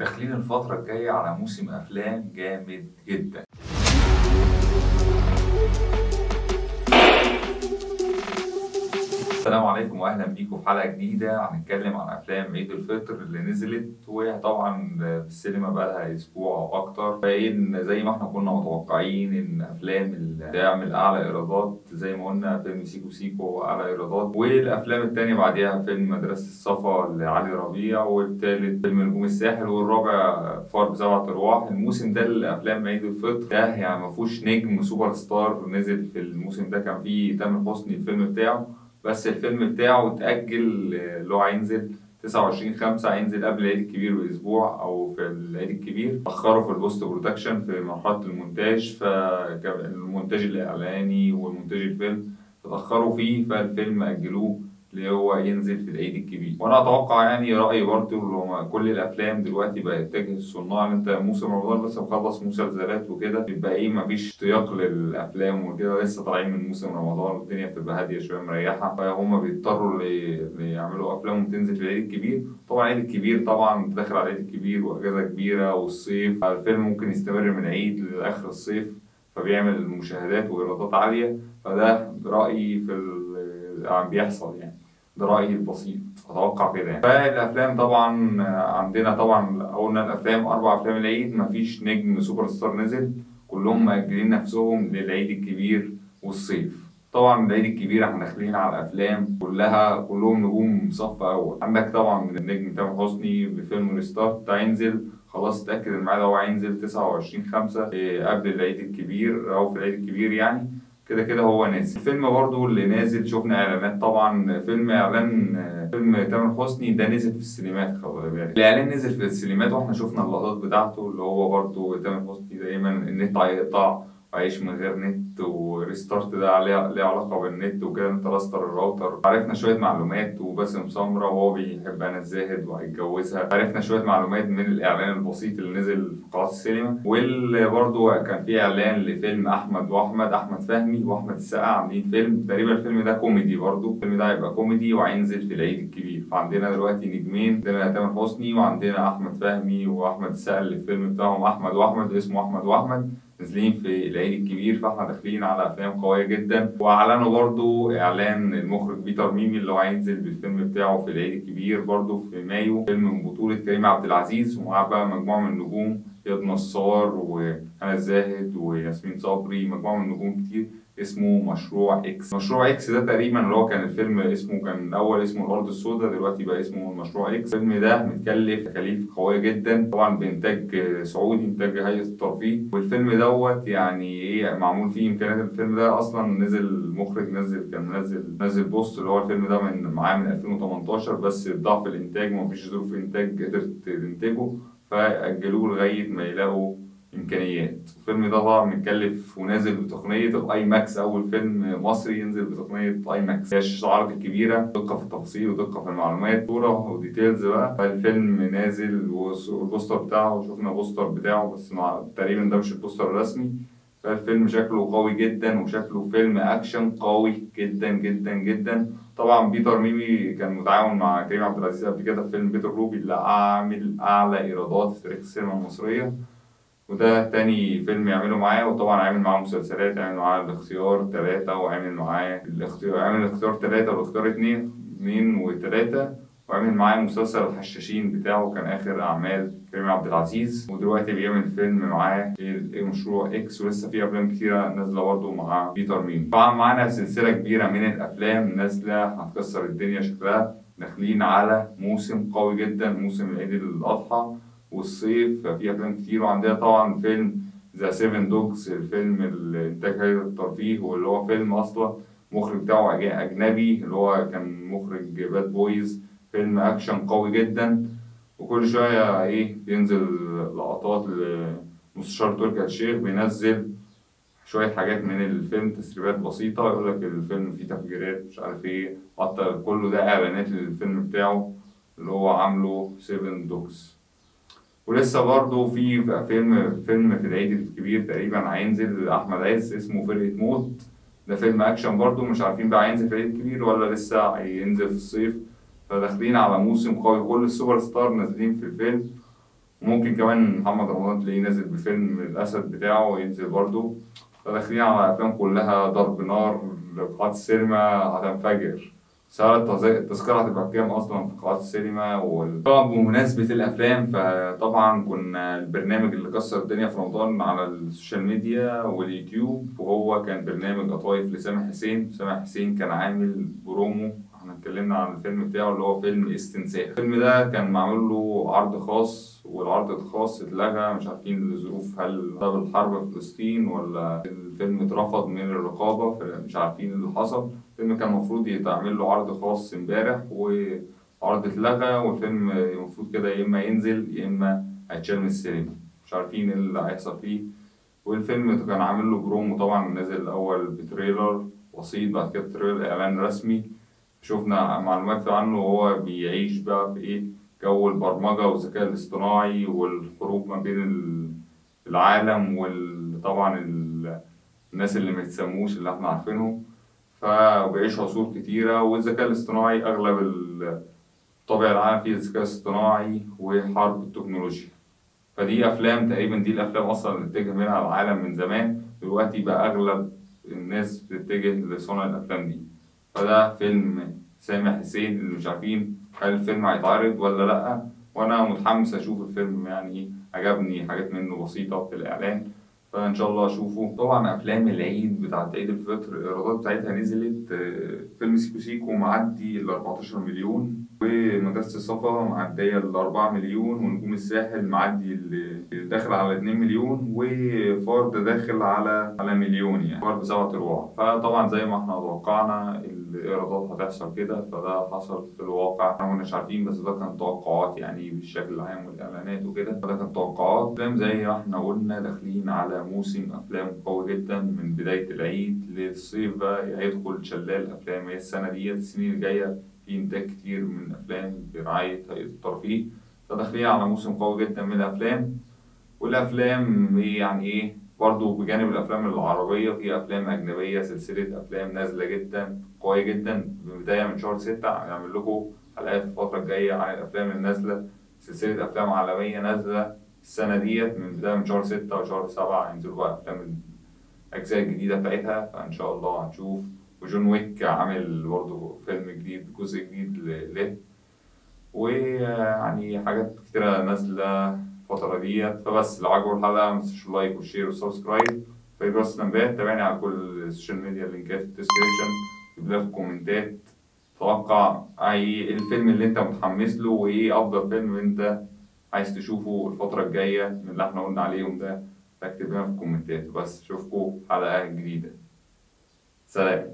داخلين الفترة الجاية على موسم أفلام جامد جدا. السلام عليكم واهلا بيكم في حلقة جديدة. هنتكلم عن افلام عيد الفطر اللي نزلت، وطبعا في السينما بقالها اسبوع او اكتر. فإن زي ما احنا كنا متوقعين ان افلام اللي تعمل اعلى ايرادات زي ما قلنا فيلم سيكو سيكو اعلى ايرادات، والافلام الثانية بعديها فيلم مدرسه الصفا لعلي ربيع، والثالث فيلم نجوم الساحل، والرابع فار بسبعة ارواح. الموسم ده الافلام عيد الفطر ده يعني ما فيهوش نجم سوبر ستار نزل في الموسم ده. كان فيه تامر حسني الفيلم بتاعه، بس الفيلم بتاعه اتأجل، اللي هو هينزل 29/5، هينزل قبل العيد الكبير بأسبوع أو في العيد الكبير. أخره في ال post production في مرحلة المونتاج، فالمونتاج الإعلاني والمونتاج الفيلم اتأخروا فيه، فالفيلم أجلوه اللي هو ينزل في العيد الكبير. وانا اتوقع يعني رايي برضو اللي كل الافلام دلوقتي بقى يتجه الصناع ان انت موسم رمضان لسه مخلص مسلسلات وكده، بيبقى ايه مفيش اشتياق للافلام وكده، لسه طالعين من موسم رمضان والدنيا بتبقى هادية شوية مريحه، فهم بيضطروا يعملوا افلام وتنزل في العيد الكبير. طبعا العيد الكبير طبعا داخل على العيد الكبير واجازه كبيرة والصيف، الفيلم ممكن يستمر من العيد لاخر الصيف، فبيعمل مشاهدات وايرادات عالية. فده رايي في اللي بيحصل يعني، ده رأيي البسيط، أتوقع كده يعني. فالأفلام طبعا عندنا طبعا قلنا الأفلام 4 أفلام العيد مفيش نجم سوبر ستار نزل، كلهم مأجلين نفسهم للعيد الكبير والصيف. طبعا العيد الكبير احنا داخلين على الأفلام كلها كلهم نجوم صف أول. عندك طبعا النجم تامر حسني بفيلم ريستارت هينزل، خلاص اتأكد الميعاد هو هينزل 29/5 قبل العيد الكبير أو في العيد الكبير يعني، كده كده هو نازل. الفيلم برضو اللي نازل شفنا اعلانات طبعا، فيلم اعلان فيلم تامر حسني ده نزل في السينمات، خلي بالك الاعلان نزل في السينمات واحنا شفنا اللقطات بتاعته، اللي هو برضو تامر حسني دايما النت هيقطع وعيش من غير نت، و restart ده ليه علاقة بالنت وكده، انت restart ال router. عرفنا شوية معلومات، وباسم سمرة وهو بيحب هنا الزاهد وهيتجوزها، عرفنا شوية معلومات من الاعلان البسيط اللي نزل في قناة السينما. واللي برضه كان في اعلان لفيلم احمد واحمد، احمد فهمي واحمد السقا عاملين فيلم، تقريبا الفيلم ده كوميدي برضه، الفيلم ده هيبقى كوميدي وهينزل في العيد الكبير. فعندنا دلوقتي نجمين، عندنا تامر حسني وعندنا احمد فهمي واحمد السقا اللي الفيلم بتاعهم احمد واحمد، اسمه احمد واحمد، نازلين في العيد الكبير. فاحنا داخلين على افلام قوية جدا. واعلنوا برضو اعلان المخرج بيتر ميمي اللي هو هينزل بالفيلم بتاعه في العيد الكبير برضو في مايو، فيلم من بطوله كريم عبد العزيز ومعاه بقى مجموعة من النجوم، اياد نصار وهنا الزاهد وياسمين صبري، مجموعة من النجوم كتير، اسمه مشروع اكس. مشروع اكس ده تقريبا اللي هو كان الفيلم اسمه، كان الاول اسمه الارض السوداء، دلوقتي بقى اسمه مشروع اكس. الفيلم ده متكلف تكاليف قوية جدا، طبعا بانتاج سعودي، انتاج هيئة الترفيه. والفيلم دوت يعني ايه معمول فيه امكانيات. الفيلم ده اصلا نزل المخرج نزل كان نزل post اللي هو الفيلم ده من معاه من 2018، بس ضعف الانتاج ومفيش ظروف انتاج قدرت تنتجه، فاجلوه لغاية ما يلاقوا امكانيات. الفيلم ده طبعا متكلف ونازل بتقنية ال IMAX، اول فيلم مصري ينزل بتقنية IMAX، هي الشاشة العرض الكبيرة، دقه في التفاصيل ودقة في المعلومات، صوره و details بقى. فالفيلم نازل وال poster بتاعه شفنا poster بتاعه، بس تقريبا ده مش ال poster الرسمي. فالفيلم شكله قوي جدا وشكله فيلم اكشن قوي جدا جدا جدا. طبعا بيتر ميمي كان متعاون مع كريم عبد العزيز قبل كده في فيلم بيتر روبي اللي عامل اعلى ايرادات في تاريخ السينما المصرية، وده تاني فيلم يعمله معاه. وطبعا عامل معاه مسلسلات، عامل معاه الاختيار 3، وعامل معاه الاختيار، عامل الاختيار 3 والاختيار 2 و3، وعامل معاه مسلسل الحشاشين بتاعه، كان اخر اعمال كريم عبد العزيز. ودلوقتي بيعمل فيلم معاه مشروع اكس، ولسه في افلام كتيرة نازله برضه مع بيتر ميمي. طبعا معانا سلسلة كبيرة من الافلام نازله هتكسر الدنيا شكلها. داخلين على موسم قوي جدا، موسم العيد الاضحى والصيف، ففي افلام كتير. وعندنا طبعا فيلم The 7 Dogs، الفيلم الانتاج هيئة الترفيه، واللي هو فيلم اصلا مخرج بتاعه اجنبي، اللي هو كان مخرج Bad Boys، فيلم اكشن قوي جدا. وكل شوية ايه بينزل لقطات لمستشار تركي آل الشيخ، بينزل شوية حاجات من الفيلم، تسريبات بسيطة، يقول لك الفيلم فيه تفجيرات مش عارف ايه، حتى كله ده اعلانات للفيلم بتاعه اللي هو عامله 7 Dogs. ولسه برضه في فيلم في العيد الكبير تقريبا هينزل لأحمد عز، اسمه فرقة موت، ده فيلم اكشن برضه، مش عارفين بقى هينزل في العيد الكبير ولا لسه هينزل في الصيف. فداخلين على موسم قوي، كل ال super star نازلين في الفيلم. وممكن كمان محمد رمضان تلاقيه نازل بفيلم الأسد بتاعه ينزل برضه. فداخلين على أفلام كلها ضرب نار، قاعات السينما هتنفجر. سعر التذكرة هتبقى بكام أصلا في قاعات السينما؟ طبعا بمناسبة الأفلام، فطبعا كنا البرنامج اللي كسر الدنيا في رمضان على ال social media واليوتيوب، وهو كان برنامج قطايف لسامح حسين. سامح حسين كان عامل برومو، احنا اتكلمنا عن الفيلم بتاعه اللي هو فيلم استنساخ. الفيلم ده كان معمول له عرض خاص، والعرض الخاص اتلغى، مش عارفين الظروف، هل بسبب الحرب في فلسطين ولا الفيلم اترفض من الرقابة، فمش عارفين اللي حصل. الفيلم كان المفروض يتعمل له عرض خاص امبارح، وعرض اتلغى، والفيلم المفروض كده يا اما ينزل يا اما هيتشال من السينما، مش عارفين ايه اللي هيحصل فيه. والفيلم كان عامل له برومو طبعا، نزل الاول ب trailer بسيط، بعد كده trailer اعلان رسمي، شفنا معلومات عنه وهو بيعيش بقى في ايه جو البرمجة والذكاء الاصطناعي والحروب ما بين العالم، وطبعا الناس اللي ما يتسموش اللي احنا عارفينهم، فبيعيش عصور كتيرة. والذكاء الاصطناعي أغلب الطابع العام فيه الذكاء الاصطناعي وحرب التكنولوجيا. فدي أفلام تقريبا، دي الأفلام أصلا اللي اتجه منها العالم من زمان، دلوقتي بقى أغلب الناس بتتجه لصنع الأفلام دي. فده فيلم سامح حسين اللي مش عارفين هل الفيلم هيتعرض ولا لأ، وأنا متحمس أشوف الفيلم، يعني عجبني حاجات منه بسيطة في الإعلان، فإن شاء الله أشوفه. طبعا أفلام العيد بتاعت عيد الفطر الإيرادات بتاعتها نزلت، فيلم سيكو سيكو معدي ال 14 مليون، ومدرسة الصفا معدية ال 4 مليون، ونجوم الساحل معدي اللي داخل على 2 مليون، وفرد داخل على مليون، يعني فرد 7 أرواح. فطبعا زي ما احنا توقعنا الإيرادات هتحصل كده، فده حصل في الواقع، احنا ما كناش عارفين، بس ده كان توقعات يعني بالشكل العام والإعلانات وكده، فده كان توقعات. أفلام زي ما احنا قلنا داخلين على موسم أفلام قوي جدا من بداية العيد للصيف، بقى هيدخل شلال أفلام. هي السنة ديت السنين الجاية في إنتاج كتير من أفلام برعاية هيئة الترفيه، فداخلين على موسم قوي جدا من الأفلام. والأفلام يعني إيه برضه بجانب الأفلام العربية في أفلام أجنبية، سلسلة أفلام نازلة جدا قوية جدا بداية من شهر 6. هنعمل لكم حلقات الفترة الجاية عن الأفلام النازلة، سلسلة أفلام عالمية نازلة السنة ديت من بداية من شهر 6 وشهر 7 هينزلوا بقى أفلام الأجزاء الجديدة بتاعتها، فإن شاء الله هنشوف. وجون ويك عامل برضه فيلم جديد، جزء جديد له، ويعني حاجات كتيرة نازلة الفترة ديت. فبس لو عجبكم الحلقة متنسوش ال like وال share وال subscribe، في جرس التنبيهات، تابعني على كل ال social media، اللينكات في ال description، اكتب لنا في الكومنتات توقع اي الفيلم اللي انت متحمس له، وايه افضل فيلم انت عايز تشوفه الفترة الجاية من اللي احنا قلنا عليهم ده، فاكتب لنا في الكومنتات. بس اشوفكم حلقة جديدة، سلام.